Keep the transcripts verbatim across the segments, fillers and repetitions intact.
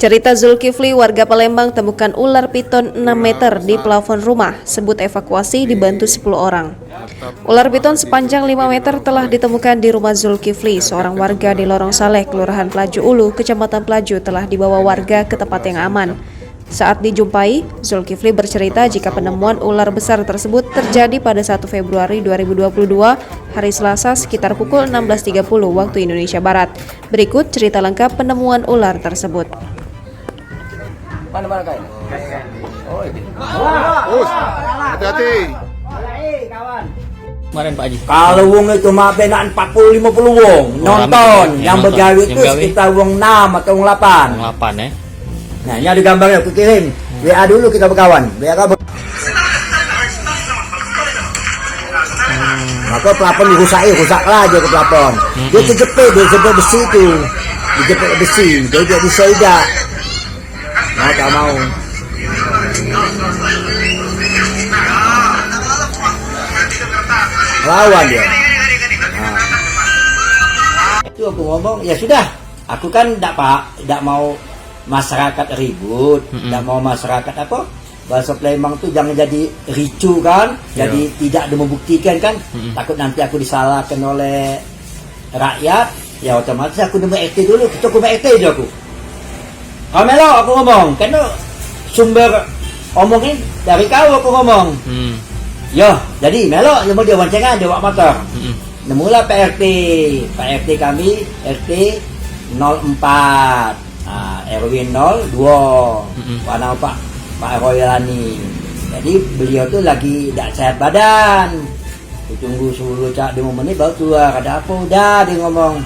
Cerita Zulkifli, warga Palembang temukan ular piton enam meter di plafon rumah, sebut evakuasi dibantu sepuluh orang. Ular piton sepanjang lima meter telah ditemukan di rumah Zulkifli, seorang warga di Lorong Saleh, Kelurahan Pelaju Ulu, Kecamatan Pelaju, telah dibawa warga ke tempat yang aman. Saat dijumpai, Zulkifli bercerita jika penemuan ular besar tersebut terjadi pada satu Februari dua ribu dua puluh dua, hari Selasa, sekitar pukul enam belas tiga puluh waktu Indonesia Barat. Berikut cerita lengkap penemuan ular tersebut. Mana, mana kain? Oh, ini. Us, hati-hati. Kemarin, Pak Haji. Kalau wong itu mah benak empat puluh lima puluh wong. Oh, rame nonton, yang begawe itu sekitar wong enam atau wong lapan. Wong lapan, eh. Nah, ini ada gambarnya, aku kirim. W A dulu kita berkawan. W A kamu. Maka pelapon dirusak, eh, rusak lah aja ke pelapon. Dia terjepit, dia jepit besi tu. Dia jepit besi, dia tidak bisa tidak. Mau tak mau. Lawan dia. Nah. Itu aku ngomong, ya sudah. Aku kan dak, Pak, dak mau masyarakat ribut, dak mau masyarakat apa, bahasa Palembang tu jangan jadi ricu kan, jadi tidak ada membuktikan kan, takut nanti aku disalahkan oleh rakyat, ya otomatis aku nemu R T dulu, kita ke R T je aku. Kau melok aku ngomong, karena sumber omong ni dari kau aku ngomong. Hmm. Yo, jadi melok nemu dia boncengan, dia bawa motor. Hmm. Nemulah Pak R T, Pak R T kami, R T nol empat, ah, R W nol dua, mm-mm, warna Pak, Pak Royalani. Jadi beliau tu lagi dak sehat badan. Ditunggu sepuluh cak lima menit baru keluar. Ada apa udah dia ngomong.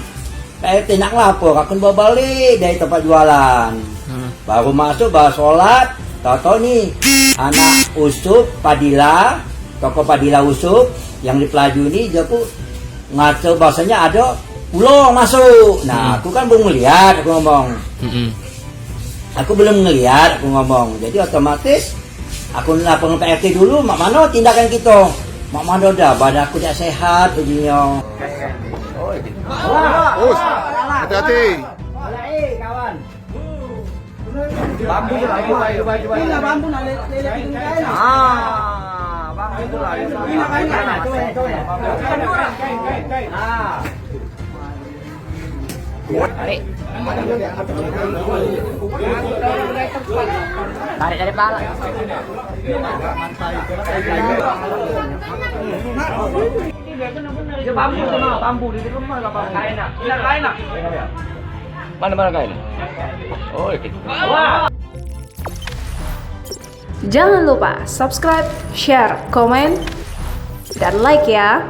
Pak R T nak ngelapor, aku bawa balik dari tempat jualan. Hmm. Baru masuk, baru sholat, tau-tau ni anak Usup Padila, toko Padila Usup yang di Pelaju ni, dia aku ngaco bahasanya ada ular masuk. Nah, hmm, aku kan belum ngeliat, aku ngomong. Hmm. Aku belum ngeliat, aku ngomong. Jadi otomatis aku nak lapor Pak R T dulu, mak mano tindakan kita? Mak mano dah, badan aku dak sehat, ujinyo. Us, hati-hati. Bambu, bambu, bambu, bambu, bambu, nak lele, lele hidung kain, ah. Ah, bambu tu lah. Ini nak kain, kain, kain, kain. Ah. Tarik. Tarik dari pala. Dia bambu tu, nah, bambu di rumah lah, bambu. Kain nak. Nak kain nak. Mana, mana kain? Oh, itu. Jangan lupa subscribe, share, komen, dan like ya.